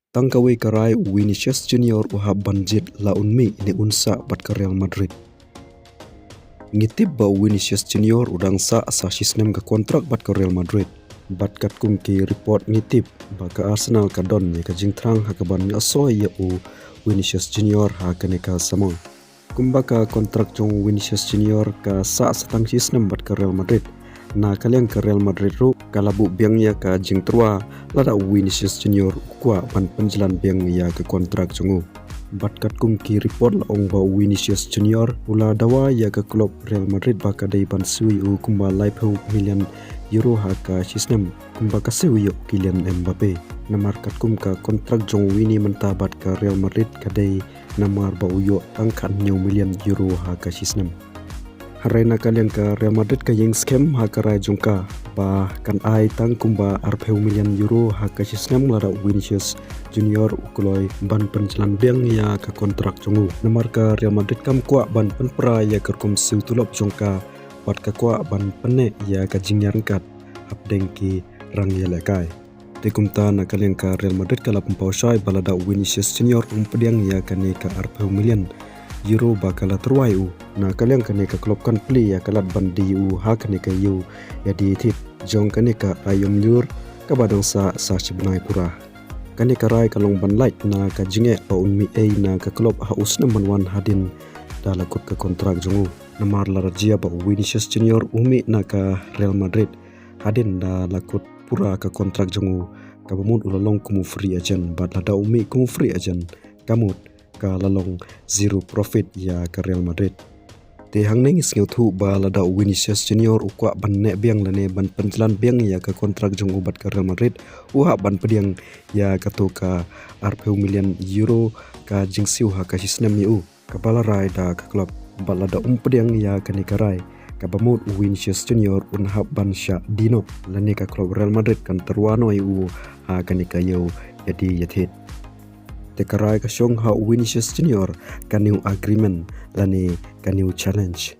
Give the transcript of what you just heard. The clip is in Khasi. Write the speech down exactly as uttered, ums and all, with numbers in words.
Tang kawei ka rai u Vinicius Junior u hap ban jied la un mih ne un sah bad ka Real Madrid. Ngi tip ba u Vinicius Junior u dang sah sa shisnem ka kontrak bad ka Real Madrid. Bad katkum ki report ngi tip ba ka Arsenal ka don ïa ka jingthrang ha kaban ïohsngew ïa u Vinicius Junior ha kane ka samoi. Kumba ka kontrak jong u Vinicius Junior ka sah sa tang shisnem bad ka Real Madrid, na ka liang ka Real Madrid ruh ka la buh biang ïa ka jingtyrwa lada u Vinicius Junior u kwah ban pynjlan biang ïa ka kontrak jong u. Bad katkum ki report la ong ba u Vinicius Junior u la dawa ïa ka klub Real Madrid ba ka dei ban siew ïa u kumba laiphew million euro ha ka shisnem, kumba ka siew ïa u Kylian Mbappe. Namar katkum ka kontrak jong u Vini mynta bad ka Real Madrid ka dei namar ba u ïoh tang khathynñiew million euro ha ka shisnem. Hynrei na ka liang ka Real Madrid ka ïeng skhem ha ka rai jong ka ba kan ai tang kumba arphew million euro ha ka shisnem lada u Vinicius Junior u kloi ban pynjlan biang ïa ka kontrak jong u. Namar ka Real Madrid kam kwah ban pynpra ïa ka rukom siew tulop jong ka bad ka kwah ban pynneh ïa ka jingïaryngkat hapdeng ki rangïalehkai. Te kumta na ka liang ka Real Madrid ka la pynpaw shai ba lada u Vinicius Junior um pdiang ïa kane ka arphew million euro ba ka la tyrwa ïa u, na ka liang kane ka klub kan plie ïa ka lad ban die ïa u ha kane ka ïew ïadie thied jong kane ka aïom lyiur kaba dang sah sa shibnai pura. Kane ka rai ka long ban lait na ka jingeh ba un mih ei na ka klub ha u snem ban wan hadien da la kut ka kontrak jong u. Namar lada jia ba u Vinicius Junior u mih na ka Real Madrid hadien da la kut pura ka kontrak jong u, kaba mut u la long kum u free agent, bad lada u mih kum u free agent, ka mut ka la long zero profit ïa ka Real Madrid. Te hangne ngi sngewthuh ba lada u Vinicius Junior u kwah ban neh biang lane ban pynjlan biang ïa ka kontrak jong u bad ka Real Madrid, u hap ban pdiang ïa kato ka arphew million euro ka jingsiew ha ka shisnem ïa u kaba la rai da ka klub. Bad lada um pdiang ïa kane ka rai, kaba mut u Vinicius Junior un hap ban shah die noh lane ka klub Real Madrid kan tyrwa noh ïa u ha kane ka ïew ïadie ïathied. Te ka rai ka shong ha u Vinicius Junior ka new agreement lane ka new challenge.